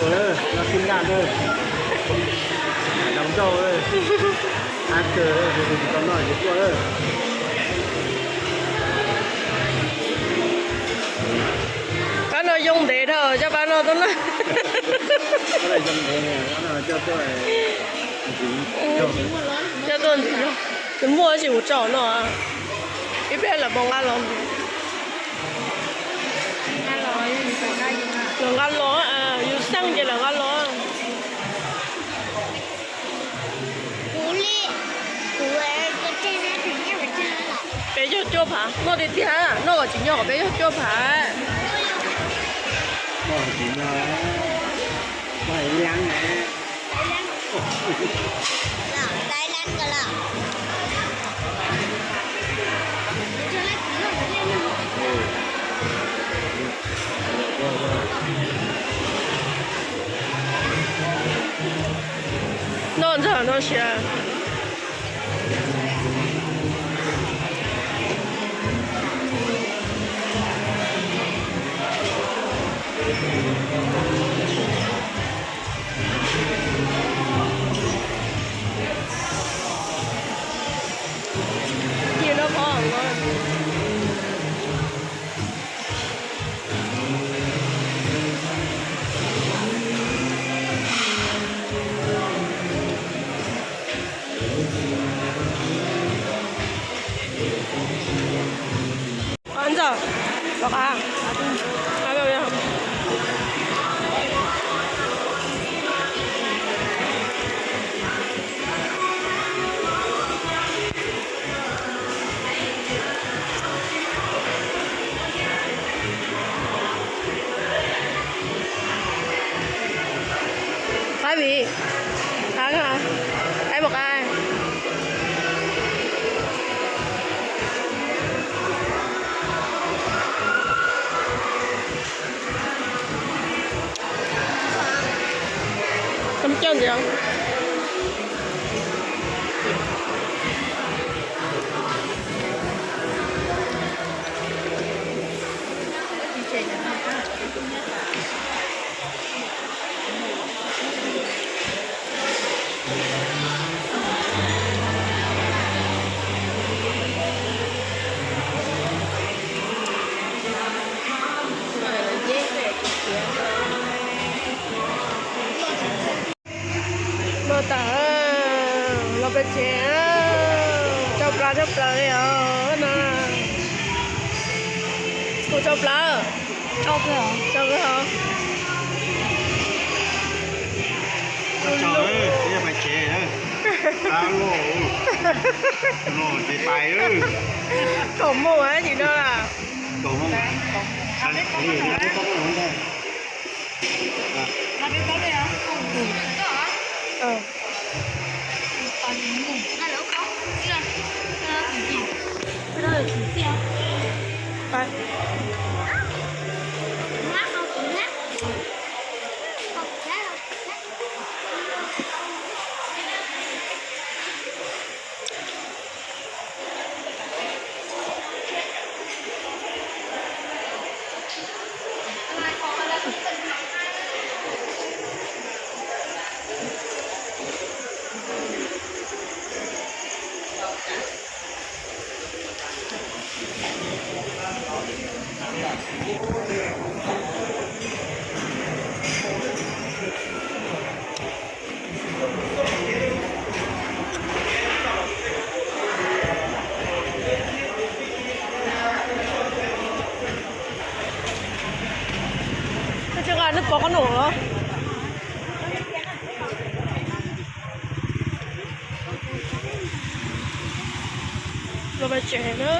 Los sib ntaj, los ncauj, a kawg, tsis tau noj tsis tuaj. Pab no yoo ntev dhau, coj pab no tuaj noj. Coj tuaj ntxiv, nws muaj tsis mus tsom no. Ib pliag lawv nqa los. Lawv nqa los, yus xaj ces lawv nqa los. Peb caug cuaj phav, noj tiag tiag, noj kom tsim nyog kom peb caug cuaj phav. Noj ntxawg noj siav. Ntxawm, los qab. Qab vim, qab, qab mus qab. Coj ntxiv. Los tas, los pem tsev, tsau plab tshaj plaws li os na. Kuv tsau plab, tsau plab. Kom mus ib yam no las. Tsis nqa nws pov qab num los. Los pem tsev na.